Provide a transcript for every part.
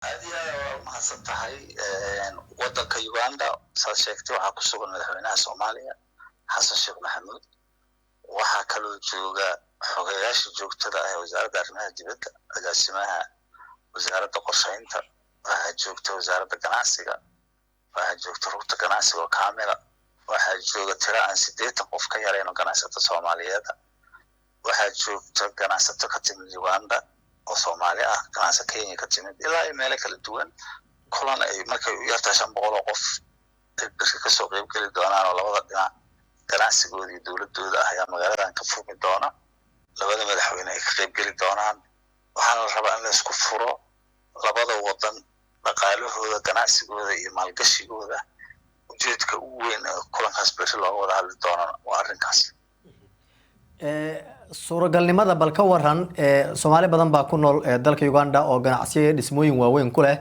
Aad iyo aad waa umahadsan tahay. Wadanka Uganda, saad sheegtay, waxaa ku sugan madaxweynaha Soomaaliya, Xasan Sheekh Maxamuud. Waxaa kaloo jooga xogeyaasha joogtada ah ee Wasaaradda Arrimaha Dibadda, agaasimaha Wasaaradda Qorsheynta, waxaa joogta Wasaaradda Ganacsiga, waxaa joogta Rugta Ganacsiga oo kamila, waxaa jooga tira aan 80 qof ka yarayn oo ganacsato Soomaaliyeeda, waxaa joogta ganacsato ka timid Uganda oo Soomaali ah, ganacsato Kenya ka timid, ilaa iyo meelo kala duwan. Kulan ay markay u yartahay 500 oo qof ay berri kasoo qeyb geli doonaan oo labada dhinac ganacsigooda iyo dowladooda ah ayaa magaaladan ka furmi doona. Labada madaxweyne ay ka qeyb geli doonaan. Waxaana la rabaa in la isku furo labada wadan dhaqaalahooda, ganacsigooda iyo maalgashigooda. Ujeedka ugu weyn ee kulankaas berri looga wada hadli doonana waa arrinkaas. Suuragalnimada bal ka waran? Soomaali badan baa ku nool dalka Uganda oo ganacsiyo, dhismooyin waaweyn ku leh.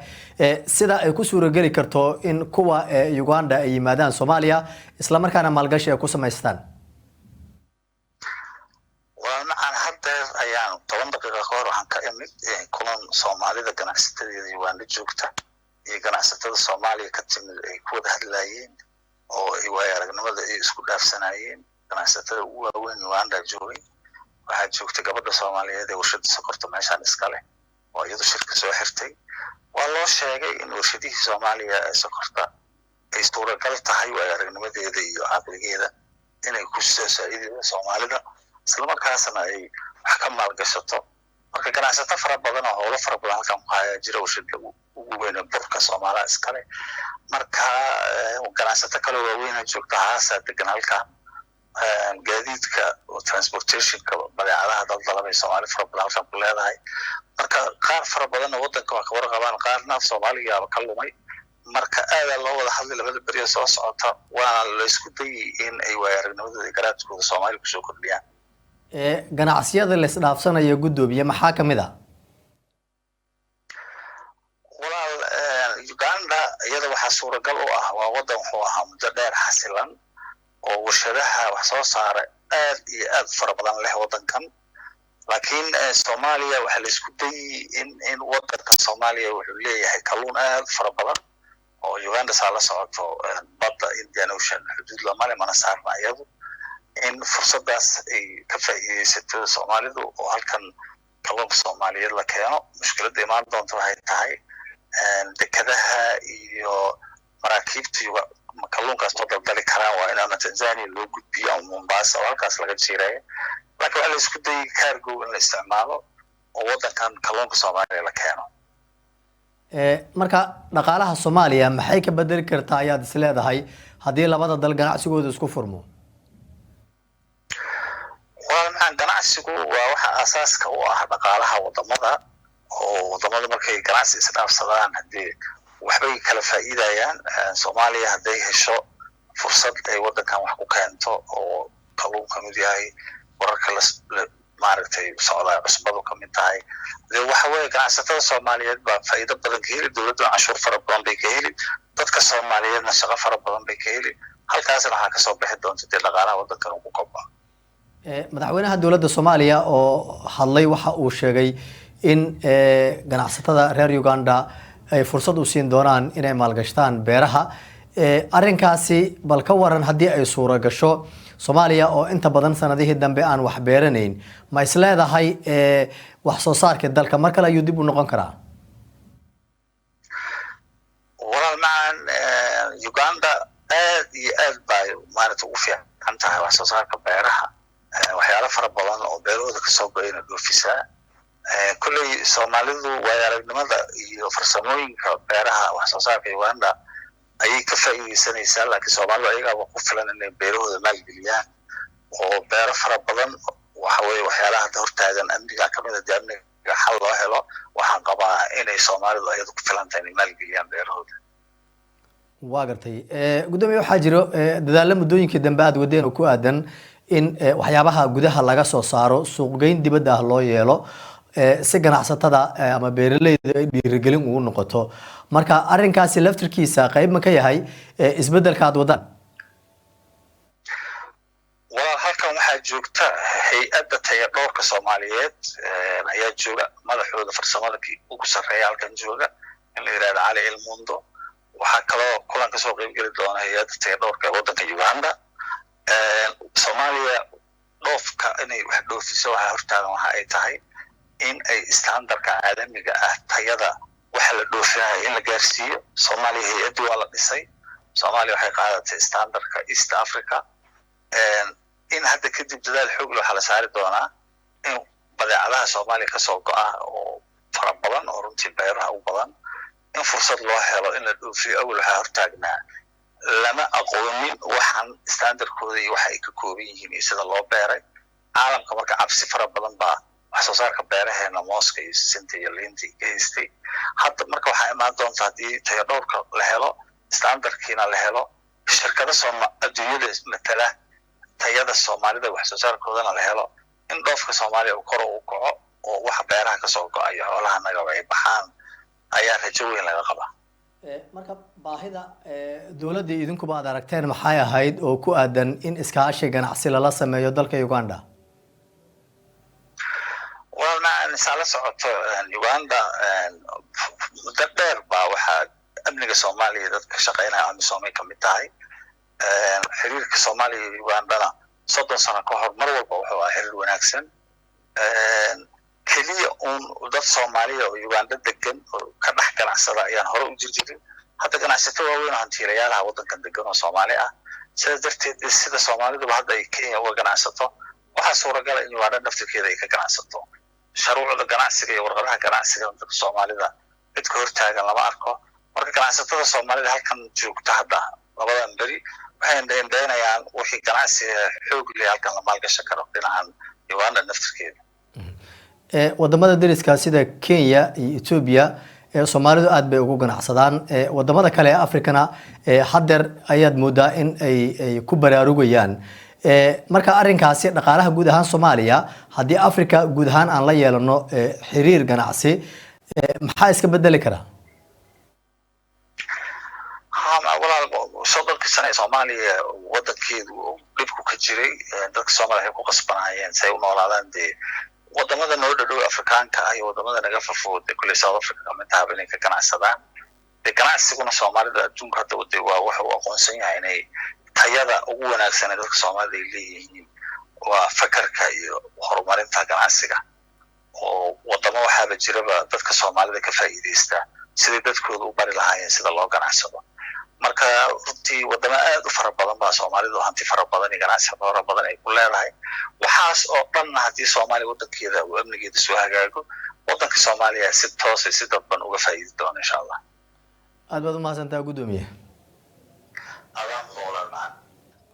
Sida ay ku suurageli karto in kuwa Uganda ay yimaadaan Soomaaliya, islamarkaana maalgashi ay ku samaystaan? Waa macaan. Haddeer ayaan 10 daqiiqa ka hor waxaan ka imid kulan Soomaalida ganacsatadeeda Uganda joogta iyo ganacsatada Soomaaliya ka timid ay ku wada hadlayeen oo ay waayo aragnimada ay isku dhaafsanayeen. Ganacsatada ugu waaweyn Uganda joogay. Waxaa joogta gabadha Soomaaliyeed ee warshada sokorta meeshaan iska leh oo iyadu shirka soo xirtay. Waa loo sheegay in warshadihii Soomaaliya ee sokorta ay suuragal tahay, waayo aragnimadeeda iyo caqligeeda inay ku soo saaideydo Soomaalida, islamarkaasna ay wax ka maalgashato. Marka ganacsato fara badan oo howlo fara badan halkan ku hayaa jira. Warshada ugu weyn ee burka Soomaaliya iskale. Marka ganacsato kale waaweyna joogta, haasaa degan halkan. Gaadiidka, transportationka, badeecadaha daldalabay Soomaali fara badan halkan ku leedahay. Marka qaar fara badanna waddanka waa ka warqabaan, qaarna af Soomaaligaaba ka lumay. Marka aadaa loo wada hadlay labada beriya soo socota, waana laysku dayay in ay waayo aragnimadooda iyo garaadkooda Soomaaliya kusoo kordhiyaan. Ganacsiyada la isdhaafsanayo, guddoomiye, maxaa ka mid a? Walaal, Uganda iyada waxaa suuragal u ah, waa waddan wuxuu ahaa muddo dheer xasilan oo warshadaha wax soo saara aad iyo aad fara badan leh waddankan. Laakiin Soomaaliya waxaa laisku dayay in waddanka Soomaaliya wuxuu leeyahay kalluun aad fara badan oo Uganda saa la socoto badda Indian Ocean xuduud lamale, mana saarna iyadu, in fursadaas ay ka faa'iideysato Soomaalidu oo halkan kalluunka Soomaaliyeed la keeno. Mushkiladda imaan doonta waxay tahay dekadaha iyo maraakiibta kalluunkaas ma daldali karaan. Waa in ama Tanzania loo gudbiyo ama Mombasa oo halkaas laga jiireeyo. Laakiin waxaa la isku dayay cargo in la isticmaalo oo waddankan kalluunka Soomaaliya la keeno. Marka dhaqaalaha Soomaaliya maxay ka bedeli kartaa ayaad is leedahay haddii labada dal ganacsigooda isku furmo? Waa maxaa, ganacsigu waa waxa aasaaska u ah dhaqaalaha wadamada, oo wadamada markay ganacsi isdhaafsadaan haddii waxbay kala faa'iidayaan. Soomaaliya hadday hesho fursad ay waddankan wax ku keento oo kalluun ka mid yahay, wararka la maaragtay socdaa cusbadu ka mid tahay, dee waxa weeye ganacsatada Soomaaliyeed baa faa'iido badan ka heli, dowladduna canshuur fara badan bay ka heli, dadka Soomaaliyeedna shaqo fara badan bay ka heli. Halkaasna waxaa kasoo bixi doonta dee dhaqaalaha waddankan uu ku kobco. Madaxweynaha dowladda Soomaaliya oo hadlay waxa uu sheegay in ganacsatada reer Uganda ay fursad u siin doonaan inay maalgashtaan beeraha. Arrinkaasi bal ka waran haddii ay suura gasho? Soomaaliya oo inta badan sanadihii dambe aan wax beeranayn, ma is leedahay wax soo saarka dalka mar kale ayuu dib u noqon karaa? Walaal macan, Uganda aad iyo aad bay maarata ugu fiican tahay wax soo saarka beeraha. Waxyaalo fara badan oo beerahooda kasoo go'ayna dhoofisaa. Kolley Soomaalidu waayo aragnimada iyo farsamooyinka beeraha, wax soo saarka Uganda ayay ka faa'iideysanaysaa. Laakiin Soomaalidu ayagaaba ku filan inay beerahooda maalgeliyaan oo beero fara badan. Waxa weeye waxyaalaha hadda hortaagan amniga kamid a. Dee amniga xal loo helo, waxaan qabaa inay Soomaalidu ayadu ku filan tahay inay maalgeliyaan beerahooda. Waa gartay, guddoomiye. Waxaa jiro dadaallo muddooyinkii dambe aada wadeen oo ku aadan in waxyaabaha gudaha laga soo saaro suuqgeyn dibadda ah loo yeelo, si ganacsatada ama beeraleyda ay dhiirigelin ugu noqoto. Marka arrinkaasi laftirkiisa qayb ma ka yahay isbeddelka aada wadaan? Walaal, halkan waxaa joogta Hay-adda Taya Dhowrka Soomaaliyeed ayaa jooga, madaxooda farsamada ugu sarreeya halkan jooga. In la yidhahdo Cali Ilmundo. Waxaa kaloo kulan kasoo qeybgeli doona hay-adda tayadhowrka ee waddanka Uganda. Soomaaliya dhoofka inay wax dhoofiso waxaa hortaagan waxa ay tahay in ay standardka caalamiga ah tayada waxa la dhoofinaya in la gaarsiiyo. Soomaaliya hay-addii waa la dhisay. Soomaaliya waxay qaadatay standardka East Africa. In hadda kadib dadaal xoog leh waxaa la saari doonaa in badeecadaha Soomaaliya kasoo go'a oo fara badan, oo runtii beeraha u badan, in fursad loo helo in la dhoofiyo. Awal waxaa hortaagnaa lama aqoonin waxaan standardkooda iyo waxa ay ka kooban yihiin iyo sida loo beeray caalamka. Marka cabsi fara badan baa wax soo saarka beeraheena, mooska iyo sisinta iyo liinta ka haystay. Hadda marka waxaa imaan doonta, haddii tayadhowrka la helo, standardkiina la helo, shirkado sooma adduunyada matala tayada Soomaalida wax soo saarkoodana la helo, in dhoofka Soomaaliya uu kor u kaco oo waxa beeraha kasoo go'a iyo xoolaha nagaba ay baxaan ayaa rajo weyn laga qabaa. Marka baahida dowladda idinkuba aad aragteen maxay ahayd oo ku aadan in iskaashi ganacsi lala sameeyo dalka Uganda? Walaal macaan, saa la socoto, Uganda muddo dheer baa waxaa amniga Soomaaliya dadka shaqeynaya AMISOM ay kamid tahay. Xiriirka Soomaaliya iyo Ugandana 30 sano ka hor mar walba wuxuu ahaa xiriir wanaagsan. Keliya uun dad Soomaaliya oo Uganda degan oo ka dhex ganacsada ayaan hore u jir jirin. Hadda ganacsato waaweyn oo hantiilayaalaha waddankan degan oo Soomaali ah. Sidaas darteed, sida Soomaaliduba hadda ay Kenya uga ganacsato, waxaa suuragala in Uganda naftirkeeda ay ka ganacsato. Shuruucda ganacsiga iyo warqadaha ganacsiga dadka Soomaalida cid ka hortaagan lama arko. Marka ganacsatada Soomaalida halkan joogta hadda labadan beri waxay indhaindhaynayaan wixii ganacsiga xoog leh halkan la maalgashan karo dhinacan Uganda naftirkeeda. Wadamada deriska sida Kenya iyo Ethiopia Soomaalidu aad bay ugu ganacsadaan. Wadamada kale ee Africana haddeer ayaad moodaa in ay ku baraarugayaan. Marka arrinkaasi dhaqaalaha guud ahaan Soomaaliya, haddii Africa guud ahaan aan la yeelano xiriir ganacsi, maxaa iska bedeli karaa? Ha walaal, 30-kii sano ee Soomaaliya wadankeedu dhibku ka jiray, dadka Soomaaliya waxay ku qasbanaayeen si ay u noolaadaan dee wadamada noo dhadhow Afrikaanka ah iyo wadamada naga fofo, dee kulley South Africa kamid tahaba, inay ka ganacsadaan. Dee ganacsiguna Soomaalida adduunka hadda de waa waxa uu aqoonsan yahay inay tayada ugu wanaagsan ee dadka Soomaalida ay leeyihiin waa fakarka iyo horumarinta ganacsiga, oo wadamo waxaaba jiraba dadka Soomaalida ka faa'iidaysta siday dadkooda u bari lahaayeen sida loo ganacsado. Marka runtii wadamo aad u fara badan baa Soomaalidu hanti fara badan iyo ganacsi fara badan ay ku leedahay. Waxaas oo dhanna haddii Soomaaliya waddankeeda uu amnigeeda soo hagaago, waddanka Soomaaliya si toos iyo si dadban uga faa'iidi doono, insha Allah. Aad baad umahadsantaha, guddoomiye. Adaan walaal macaan.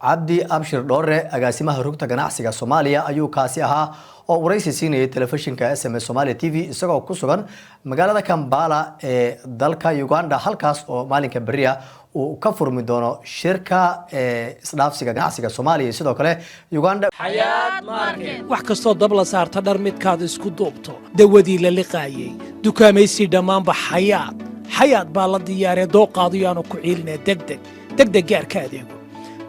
Cabdi Abshir Dhoore, agaasimaha Rugta Ganacsiga Soomaaliya ayuu kaasi ahaa oo waraysi siinayay telefishinka SMS Somalia TV, isagoo ku sugan magaalada Kambala ee dalka Uganda, halkaas oo maalinka berri ah uu ka furmi doono shirka isdhaafsiga ganacsiga Soomaaliya iyo sidoo kale Uganda. Wax kastoo dab la saarta, dhar midkaad isku duubto, dawadii la liqaayey, dukaamaysi dhammaanba Xayaad, Xayaad baa la diyaaree. Dooqaadu yaanu ku ciilinee, degdeg, degdeg gaarka adeego.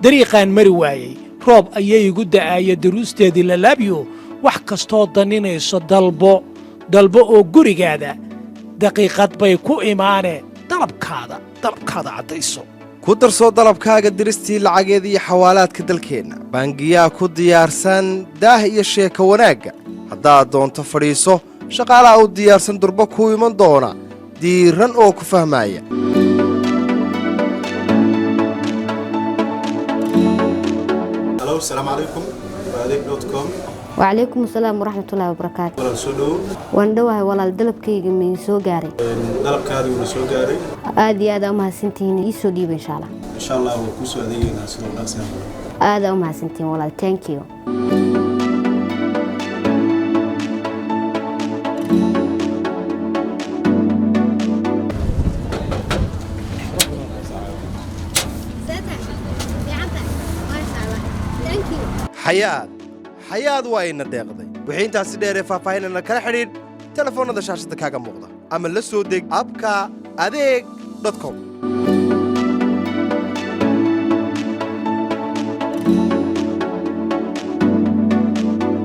Dariiqaan mari waayey, roob ayay igu da'aaya, daruusteedii lalaabyo. Wax kastoo daninayso dalbo, dalbo oo gurigaada daqiiqad bay ku imaanee. Dalabkaada, dalabkaada caddayso. Ku darsoo dalabkaaga diristii lacageed iyo xawaalaadka dalkeenna. Baangiyaa ku diyaarsan, daah iyo sheeko wanaagga. Haddaad doonto fadhiiso, shaqaalaha u diyaarsan durbo kuu iman doona, diiran oo ku fahmaya. Hello, asalaamu calaykum, waa adeeg.com. Wacalaykum asalaam waraxmatullaahi wabarakaatu. Walaal, soo dhowow. Waan dhowahay walaal, dalabkayga ma ii soo gaaray? Dalabkaadii wuuna soo gaaray. Aad iyo aad aa umahadsantihiin, ii soo dhiiba insha Allah. Insha Allah waa kuu soo adeegaynaa sidoo dhaqsiga badan. Aad aa umahadsantihiin walaal, thank you. Xayaad, Xayaad waa ina deeqday. Wixii intaasi dheer ee faahfaahinana kala xidhiidh telefoonnada shaashadda kaaga muuqda ama la soo deg appka adeeg.com.